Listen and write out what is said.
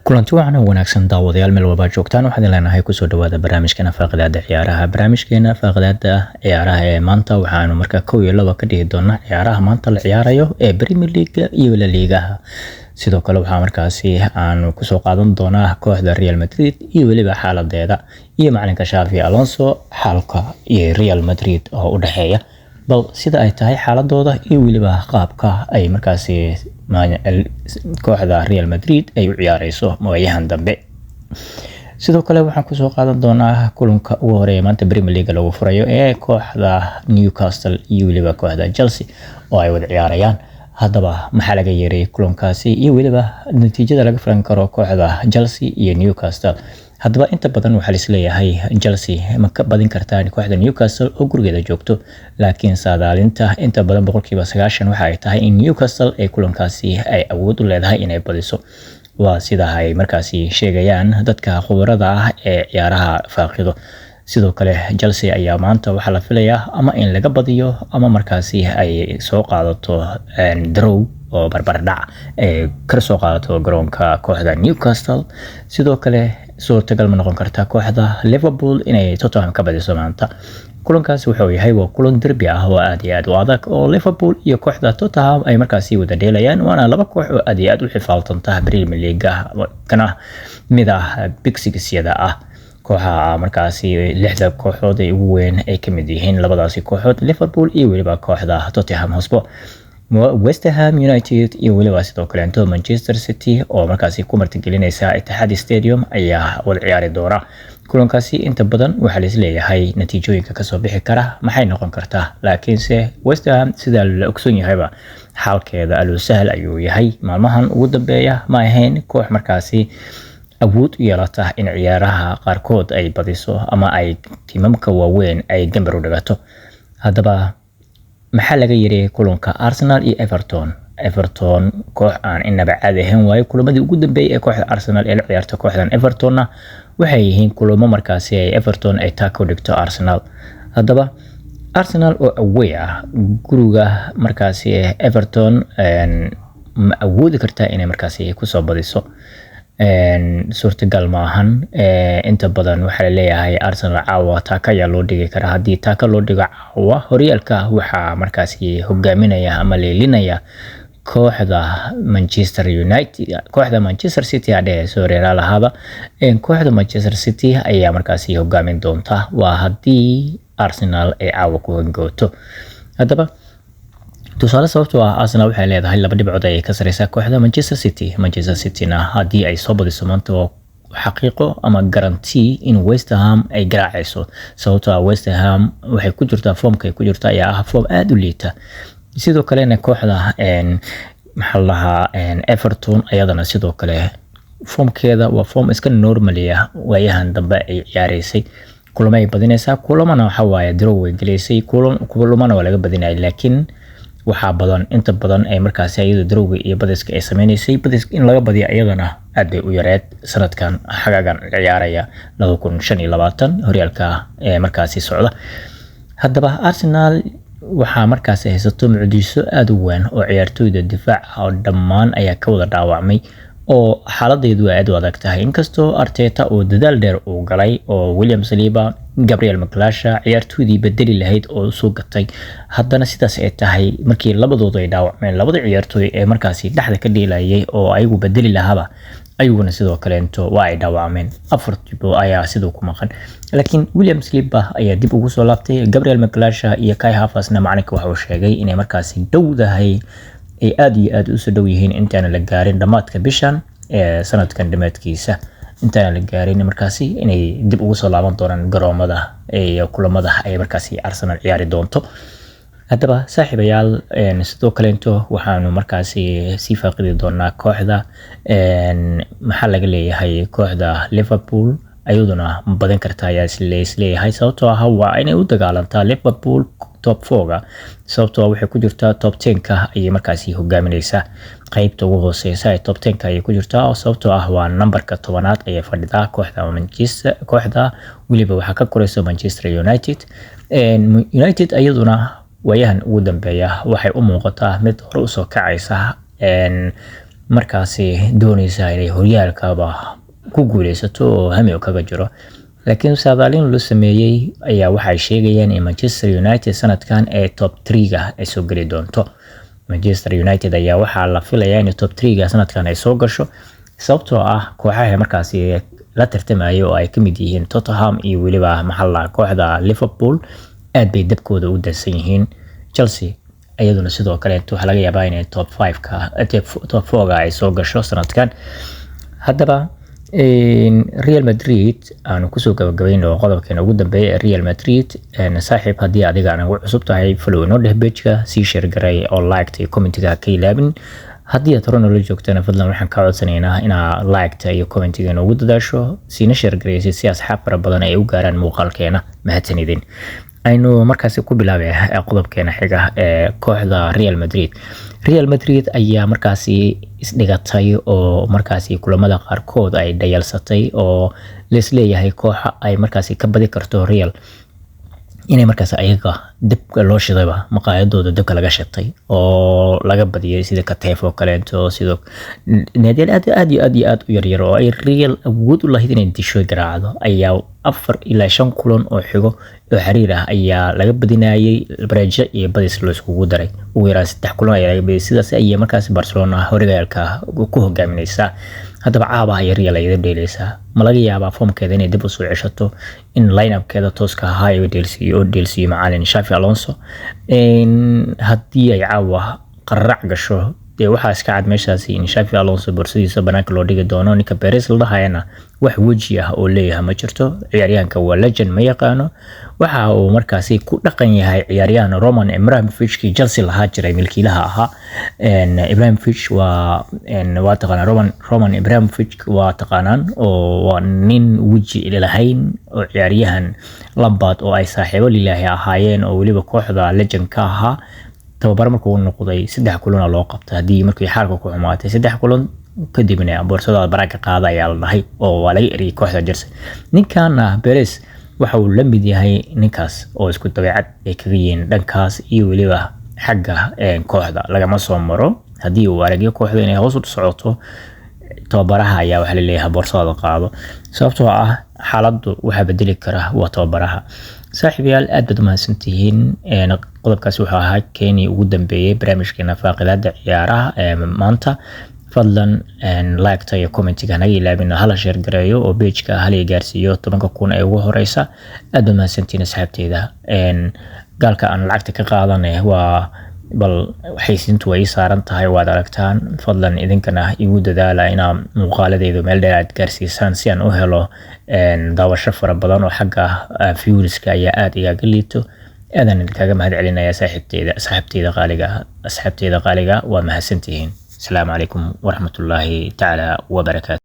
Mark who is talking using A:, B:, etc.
A: Kulanti wacan oo wanaagsan, daawadayaal, meel walba joogtaan. Waxaan leenahay kusoo dhawaada barnaamijkeena faaqidaada ciyaaraha. Barnaamijkeena faaqidaada ciyaaraha ee maanta waxaanu markaa kow iyo laba ka dhihi doonaa ciyaaraha maanta la ciyaarayo ee Premier League iyo La Ligaha. Sidoo kale waxaa markaasi aanu kusoo qaadan doonaa kooxda Real Madrid iyo weliba xaaladeeda iyo macalinka Xavi Alonso, xaalka iyo Real Madrid oo u dhexeeya, bal sida ay tahay xaaladooda iyo weliba qaabka ay markaasi kooxda Real Madrid ay u ciyaareyso waayahan dambe. Sidoo kale waxaan kusoo qaadan doonaa kulanka ugu horeeya maanta Premier League lagu furayo ee kooxda Newcastle iyo weliba kooxda Chelsea oo ay wada ciyaarayaan. Haddaba maxaa laga yeeray kulankaasi iyo weliba natiijada laga filan karo kooxda Chelsea iyo Newcastle? Haddaba inta badan waxaa laisleeyahay Chelsea ma ka badin kartaa kooxda Newcastle oo gurigeeda joogto, laakiin saadaalinta inta badan 90% waxa ay tahay in Newcastle ay kulankaasi ay awood u leedahay inay badiso. Waa sida ay markaasi sheegayaan dadka khubarada ah ee ciyaaraha faaqido. Sidoo kale Chelsea ayaa maanta waxaa la filayaa ama in laga badiyo ama markaasi ay soo qaadato draw oo barbardhac ay ka soo qaadato garoonka kooxda Newcastle. Sidoo kale suurtagal ma noqon kartaa kooxda Liverpool inay Tottenham ka badiso maanta? Kulankaasi wuxuu yahay waa kulan derby ah oo aad iyo aad u adag oo Liverpool iyo kooxda Tottenham ay markaasi wada dheelayaan, waana laba koox oo aad iyo aad u xifaaltanta Premier League, kana mid ah Big Six-yada ah, kooxaha markaasi lixda kooxood ee ugu weyn ay kamid yihiin labadaasi kooxood, Liverpool iyo weliba kooxda Tottenham Hotspur. West Ham United iyo weliba sidoo kaleeto Manchester City oo markaasi ku martigelinaysa Etihad Stadium ayaa wada ciyaari doona. Kulankaasi inta badan waxaa laisleeyahay natiijooyinka kasoo bixi kara maxay noqon kartaa? Laakiinse West Ham, sida la ogsoon yahayba, xaalkeeda aloo sahal ayuu yahay. Maalmahan ugu dambeeya ma ahayn koox markaasi awood u yeelata in ciyaaraha qaarkood ay badiso ama ay tiimamka waaweyn ay gambar u dhigato. Haddaba maxaa laga yiri kulanka Arsenal iyo Everton? Everton koox aan inaba caadi ahayn waayo. Kulamadii ugu dambeeyay ee kooxda Arsenal ee la ciyaarta kooxdan Evertonna waxay yihiin kulamo markaasi ay Everton ay taako dhigto Arsenal. Haddaba Arsenal oo away ah guriga markaasi Everton ma awoodi kartaa inay markaasi kusoo badiso? Suurtagal ma ahan. Inta badan waxaa laleeyahay Arsenal caawa taaka ayaa loo dhigi karaa. Haddii taaka loo dhigo caawa, horyaalka waxaa markaasi hogaaminaya ama leelinaya kooxda Manchester United, kooxda Manchester City adhe, sorry, lahaaba, kooxda Manchester City ayaa markaasi hogaamin doonta, waa haddii Arsenal ay caawa ku hongooto. Haddaba tusaale, sababtoo ah Arsenal waxay leedahay 2 dhibcood ayay ka sareysaa kooxda Manchester City. Manchester Cityna haddii ay soo badiso maanta, waa xaqiiqo ama guarantee in West Ham ay garaacayso, sababtoo ah West Ham waxay ku jirtaa, foomka ay ku jirta ayaa ah foom aada u liita. Sidoo kalena kooxda, maxaa la dhahaa, Everton ayadana sidoo kale foomkeeda waa foom iska normally ah. Waayahan dambe ay ciyaareysay kulamo ay badinaysaa, kulamana waxa waaye draw way gelaysay, kulamana waa laga badinaya, laakiin waxaa badan inta badan ay markaasi iyada drawga iyo badiska ay sameynaysay. Badiska in laga badiyo iyadana aad bay u yareed sanadkan xagaagan ciyaaraya 2025 horyaalka ee markaasi socda. Haddaba Arsenal waxaa markaasi haysato mucjiso aada u weyn oo ciyaartooyda difaaca oo dhammaan ayaa ka wada dhaawacmay oo xaaladeedu ay aad u adag tahay, inkastoo Arteta oo dadaal dheer uu galay oo William Saliba, Gabriel Magalhaes ciyaartoydii bedeli lahayd oo soo gatay, haddana sidaas ay tahay, markii labadoodu ay dhaawacmeen, labada ciyaartooy ee markaasi dhexda ka dheelayay oo ayagu bedeli lahaaba ayaguna sidoo kaleento waa ay dhaawacmeen. Afar tipo ayaa sidoo ku maqan, laakiin William Saliba ayaa dib ugu soo laabtay. Gabriel Magalhaes iyo Kai Havertzna macalinka waxa uu sheegay inay markaasi dhowdahay, ay aada iyo aada usoo dhow yihiin intaana la gaarin dhammaadka bishan ee sanadkan dhammaadkiisa, intaana la gaarin markaasi inay dib ugu soo laaban doonaan garoomada iyo kulamada ay markaasi Arsenal ciyaari doonto. Haddaba saaxiibayaal, sidoo kaleento waxaanu markaasi sii faaqidi doonaa kooxda, maxaa laga leeyahay, kooxda Liverpool ayaduna ma badin karta ayaa isleeyahay? Sababtoo ah waa inay u dagaalantaa Liverpool top four-ga, sababtoo ah waxay ku jirtaa top 10-ka ayay markaasi hogaamineysaa. Qeybta ugu hooseysa ee top 10-ka ayay ku jirtaa, sababtoo ah waa nambarka 10aad ayay fadhidaa kooxda Manchester. Kooxda weliba waxaa ka koreysa Manchester United. United ayaduna waayahan ugu dambeeya waxay u muuqataa mid hore usoo kacaysa. Markaasi dooneysa inay horyaalkaba ku guuleysato oo hami kaga jiro. Laakiin saadaalin loo sameeyey ayaa waxay sheegayaan in Manchester United sanadkan ee top 3-ga ay soo geli doonto. Manchester United ayaa waxaa la filayaa in top 3-ga sanadkan ay soo gasho, sababtoo ah kooxaha markaasi la tartamaya oo ay kamid yihiin Tottenham iyo weliba maxalla kooxda Liverpool aad bay dabkooda u dansan yihiin. Chelsea iyaduna sidoo kale waxaa laga yaabaa inay top 5-ka, top 4-ga ay soo gasho sanadkan. Haddaba Real Madrid aanu kusoo gabagabayno qodobkeena ugu dambeeya ee Real Madrid. Saaxiib, haddii adiga nagu cusub tahay, follow inoo dheh page-ka, sii share garay oo like iyo comment-iga ka ilaabin. Haddii aad hore noola joogtana, fadlan waxaan kaa codsanaynaa inaa like-ta iyo comment-iga noogu dadaasho, siina share garaysid si asxaab fara badan ay u gaaraan muuqaalkeena. Mahadsanidin. Aynu markaasi ku bilaabay qodobkeena xiga ee kooxda Real Madrid. Real Madrid ayaa markaasi isdhigatay oo markaasi kulamada qaarkood ay dhayalsatay, oo laisleeyahay kooxa ay markaasi ka badi karto Real inay markaas ayaga dabka loo shidayba, maqaayadooda dabka laga shitay oo laga badiyay, sida Getafe oo kaleeto, sidoo naadiyaal aad aad iyo aad iyo aad u yaryar oo ay Real awood u lahayd inay disho, garaacdo, ayaa 4 ilaa 5 kulan oo xigo oo xiriir ah ayaa laga badinayay. Bareejo iyo badis loo iskugu daray, ugu yaraan saddex kulan ayaa laga badiyay. Sidaas ayay markaas Barcelona horyaalka ku hogaaminaysaa. Haddaba caaba ayay Real ayada dheeleysaa. Ma laga yaabaa foomkeeda inay dib usoo ceshato, in line-upkeeda tooska ahaa ay dheelsiiyo oo dheelsiiyo macalin Xavi Alonso? Haddii ay caawa qararac gasho, dee waxaa iska cad meeshaasi in Xavi Alonso borsadiisa banaanka loo dhigi doono. Ninka Perez la dhahayana wax weji ah oo leeyahay ma jirto. Ciyaaryahanka waa legend, ma yaqaano waxa uu markaasi ku dhaqan yahay. Ciyaaryahan Roman Abramovich-kii Chelsea lahaa jiray, milkiilaha ahaa Abramovich, waa taqaanaa. Roman Abramovich waa taqaanaan, oo waa nin weji lahayn, oo ciyaaryahan Lampard oo ay saaxiibo lilaahi ahaayeen oo weliba kooxda legend ka ahaa, tababar markuu noqday saddex kulana loo qabtay. Haddii markii xaalka ku xumaatay saddex kulan kadibna boorsada baraanka qaada ayaa la dhahay, oo waa laga eriyay kooxda Chelsea. Ninkana Perez waxa uu la mid yahay ninkaas, oo isku dabeecad ay kaga yihiin dhankaas iyo weliba xagga kooxda lagama soo maro. Haddii uu aragyo kooxda inay hoos u socoto, tababaraha ayaa waxaa laleeyahay boorsada qaado, sababtoo ah xaaladdu waxaa bedeli kara waa tababaraha. Saaxiibayaal, aad baad umahadsantihiin. Qodobkaasi wuxuu ahaa keenii ugu dambeeyey barnaamijkeena faaqidaada ciyaaraha ee maanta. Fadlan like-ta iyo comment-iga naga ilaabin, hala share gareeyo oo page-ka hala gaarsiiyo 10,000 ee ugu horeysa. Aad baad mahadsantihiin, asxaabteyda. Gaalka aan lacagta ka qaadanay waa bal xaysiintu way ii saaran tahay, waad aragtaan. Fadlan idinkana igu dadaala inaa muuqaaladeydu meel dheer aad gaarsiisaan si aan u helo daawasho fara badan, oo xagga views-ka ayaa aada igaga liito. Aadaan idinkaga mahad celinaya, saaxiibteyda, asxaabteyda qaaliga, asxaabteyda qaaliga, waa mahadsantihiin. Asalaamu calaykum waraxmatullaahi tacaala wabarakaatu.